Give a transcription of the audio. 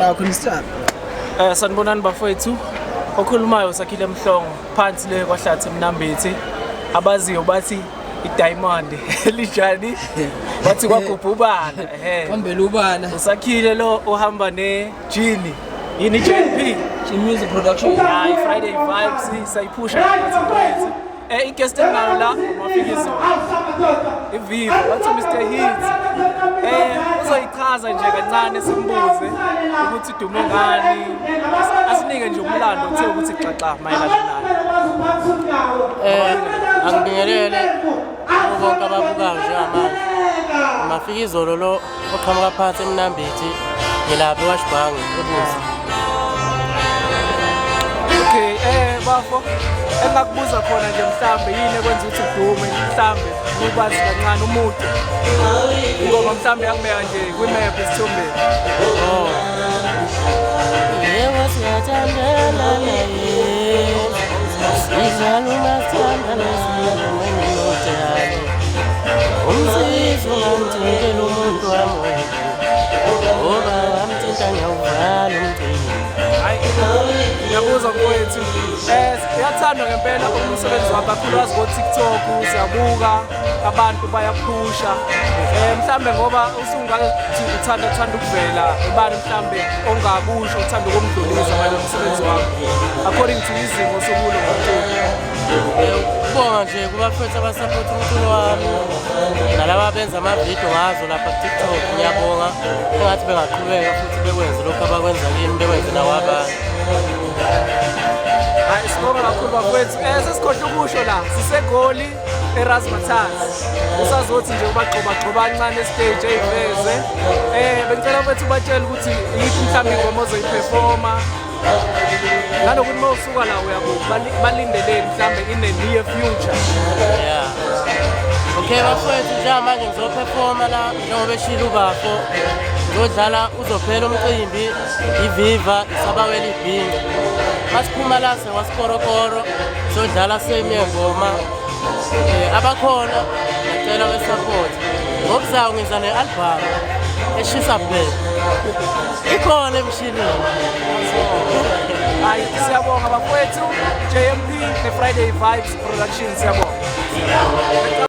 Ah, khona isithando. Sanibonani bafowethu. Okhulumayo Sakhile Mhlongo phansi le kwaHlathi eMnambithi. Abaziyo bathi idiamond lijani bathi kwagubhubana ehe. Kwambela ubala. Usakhile lo uhamba ne Genie. Yini JP? G Music Production. Hayi Friday Vibes sayiphusha nje. I-guest enginayo la uMafikizolo. Ivivo bathi Mr Hits. Uzoyichaza nje kancane simbuze ukuthi udume ngani. Asinike nje umlando uthe ukuthi xaxa mayelana naye. Angibingelele kubo bonke ababukayo njengamanje. Mafikizolo lo oqhamuka phansi eMnambithi, ngilapha eWashbank eBuzi. Okay, bafo engakubuza khona nje mhlambe yini ekwenza ukuthi udume mhlambe ubazi kancane umuntu. Ngoba mhlambe yakubeka nje kwimap esithombeni. Oh. Yebo siyathandana naye. Sidlala umasithandana sinomnotshani. Umsizi ungamthintela umuntu wami wena. Ngoba wamthinta ngiyawuvala umcimbi. Hayi, ngiyakuzwa mfowethu. Uyathandwa ngempela umsebenzi wakho kakhulukazi ko-TikTok, siyabuka abantu bayaphusha. Mhlambe ngoba usungathi uthanda ukuvela ubani mhlambe ongakusho uthanda ukumdlulisa mayelana nomsebenzi wakho according to izimo sokulo ngomculo. Ukubonga nje kubafethu abasapotha umculo wami nalaba abenza amavidiyo ngazo lapha ku-TikTok, ngiyabonga. Engathi bengaqhubeka futhi bekwenze lokhu abakwenza kimi, bekwenze nakwabanye. Hayi, sibonga kakhulu bafowethu. Sesikhohle ukusho la, siseGoli eRazzmatazz. Usazothi nje ubagxoba gxoba kancane stage eyiveze. Bengicela mfethu ubatshele ukuthi yiphi mhlawumbe ingoma ozoyiperforma. Nanokuthi uma usuka la uyakuphi, balindeleni mhlawumbe in the near future. Yeah. Okay bafowethu, njengamanje ngizoperforma la njengoba eshilo ubafo. Ngizodlala uzophela umcimbi, iViva isabawela ibhinqa. Masiphuma la sewasikorokoro sodlala same yengoma. Abakhona ngiyacela besupport. Ngokuzayo ngiza ne-album eshisa bhe. Ikhona emshinini. Hayi, siyabonga bafowethu. JMP ne Friday Vibes Production, siyabonga.